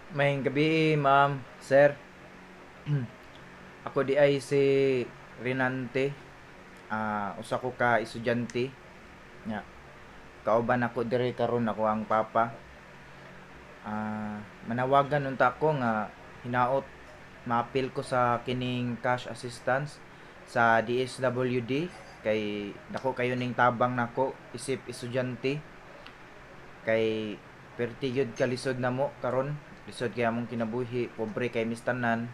Maayong gabii, ma'am, sir. Ako diay si Renante. Usa ko ka estudyante. Nya. Kauban ako diri karon ako ang papa. Manawagan unta ko nga hinaot maapil ko sa kining cash assistance sa DSWD kay dako kayo ning tabang nako isip estudyante kay perti gyud kalisod namo karon, lisod kay among kinabuhi, pobre kay mistanan.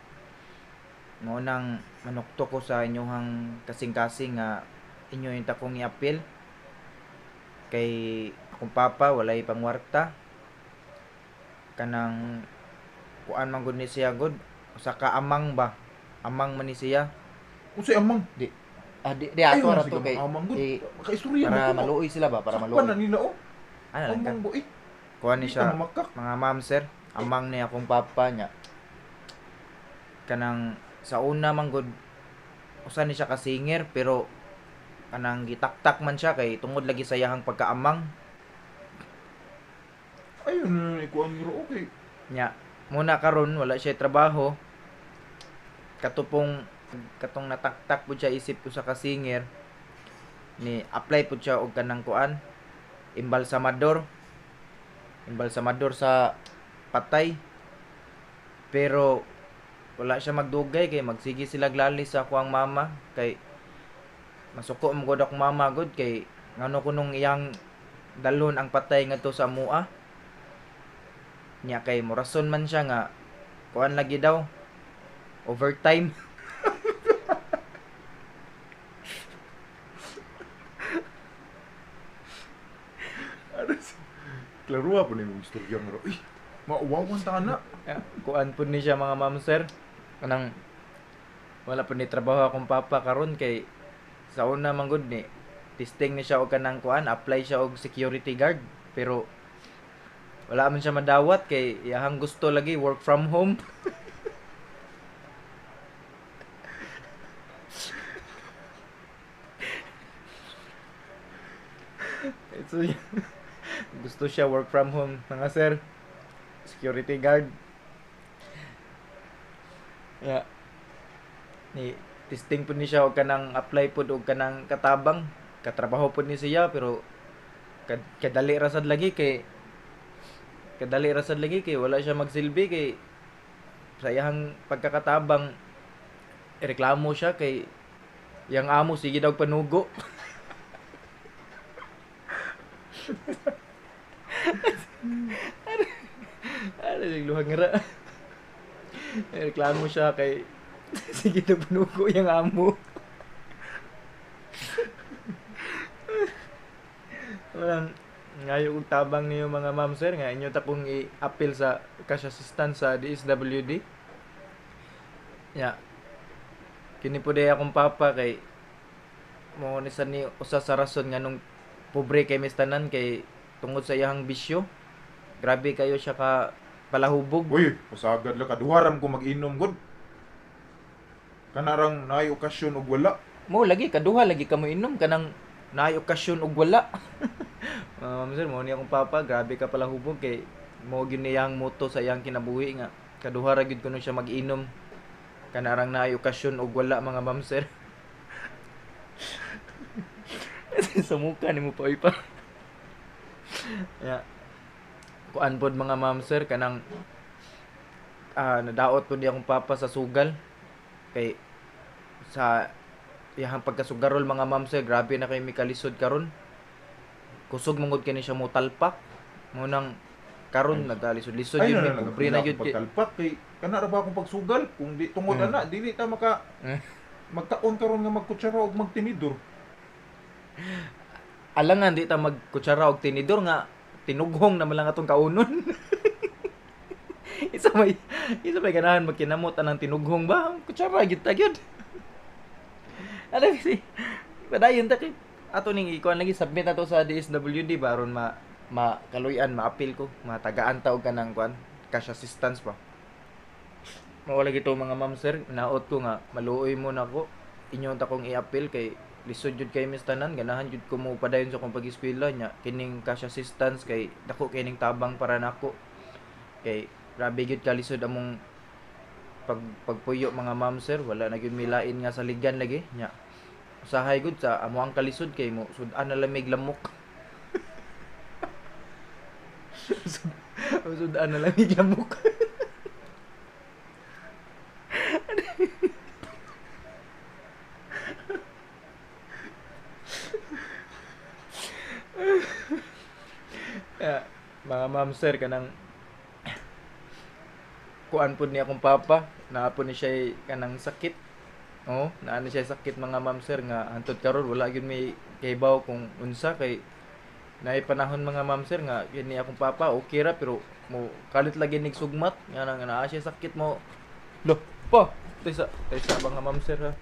Mao nang manukto ko sa inyohang kasing-kasing nga inyo yung takong i-appeal kay akong papa walay pangwarta, kanang kuan man gud ni siya gud, usa ka amang ba, amang man ni siya. Unsay amang? Di di ato Ayaw ra na to sige kay amang gud. eh, Makaistorya para na ko. maluoy sila ba, para Sakpan na maluoy. nila oh. Ana lang ka. Amang bo eh. Kuan ni Di siya ka mamakak. mga ma'am sir, amang ni akong papa niya. Kanang sa una man gud usa ni siya ka singer pero kanang gitaktak man siya kay tungod lagi sa iyahang pagkaamang. Ayaw na na ikuan ro okay. Nya muna karon wala siya trabaho. Katupong katong nataktak pud siya isip usa ka singer ni apply pud siya og kanang kuan embalsamador, embalsamador sa patay, pero wala siya magdugay kay magsige sila glali sa akuang mama kay masuko mo gud akong mama gud kay ngano kunong iyang dalhon ang patay ngadto sa mua niya kay morason man siya nga kuan lagi daw overtime. Ano sa Klaro pa na yung istorya nga ro. Eh, mauwawan ta na. Kuan pud ni siya mga ma'am sir, kanang wala pud ni trabaho akong papa karon kay sa una man gud ni testing ni siya og kanang kuan, apply siya og security guard pero wala man siya madawat kay iyahang gusto lagi work from home. So, gusto siya work from home mga sir, security guard. Yeah. Ni testing pud ni siya og kanang apply pud og kanang katabang, katrabaho pud ni siya pero kadali ra sad lagi kay wala siya magsilbi kay sa iyang pagkakatabang reklamo siya kay yang amo sige daw panugo. Ano yung luhang ra. Reklamo siya kay sige daw panugo yang amo. Walang ngayo kong tabang niyo mga ma'am sir nga inyo ta kong i-appeal sa cash assistance sa DSWD. Ya. Kini po day akong papa kay mo ni sa ni usa sa rason nga nung pobre kay mistanan kay tungod sa iyang bisyo. Grabe kayo siya ka palahubog. Uy, pasagad lang kaduharam ko mag-inom gud. Kanarang naay okasyon og wala. Mo lagi kaduha lagi ka mo inom kanang naay okasyon og wala. Mga ma'am sir, mo ni akong papa, grabe ka palahubog kay mo gyud niyang moto sa iyang kinabuhi nga kaduha ra gyud kuno siya mag-inom kanarang naay okasyon og wala mga ma'am sir. Sa muka nimo pa oy pa. Ya. Kuan pod mga ma'am sir kanang nadaot pod ni akong papa sa sugal kay sa iyahang pagkasugarol mga ma'am sir, grabe na kay mikalisod karon. Kusog mangod kini siya mo talpak. Mo nang karon nagkalisod-lisod Ay, yun na mi na pobre na yun kay pagtalpak kay kana ra ba akong pagsugal kung di tungod ana dili ta maka magkaon karon nga magkutsara og magtinidor. Alangan di ta magkutsara og tinidor nga tinughong naman lang atong kaunon. Isa may ganahan magkinamot anang tinughong ba? Kutsara gyud ta gyud. Ano kasi padayon ta kay ato ning ikuan lagi submit nato sa DSWD ba aron ma makaluy-an, ma-appeal ko, matagaan ta og kanang kuan cash assistance ba. Mao lagi to mga ma'am sir, naot ko nga maluoy mo nako. Inyo ta kong i-appeal kay lisod jud kay mis tanan, ganahan jud ko mo padayon sa akong pag-eskwela nya kining cash assistance kay dako kining tabang para nako. Kay Grabe gyud kalisod among pagpuyo, mga ma'am sir, wala na gyud milain nga saligan lagi nya. Usahay gud sa amo ang kalisod kay mo sud-an na lamig lamok. Sud-an na lamig lamok. Yeah, mga ma'am sir, kanang kuan pud ni akong papa, naa pud ni siya kanang sakit. Oh, naa ni siya sakit, mga ma'am sir, nga hantod karon wala gyud may kahibaw kung unsa, kay naay panahon, mga ma'am sir, nga kini akong papa okay ra pero mo kalit lagi nig sugmat nga nang naa siya sakit mo. Lo, pa, taysa taysa, mga ma'am sir, ha.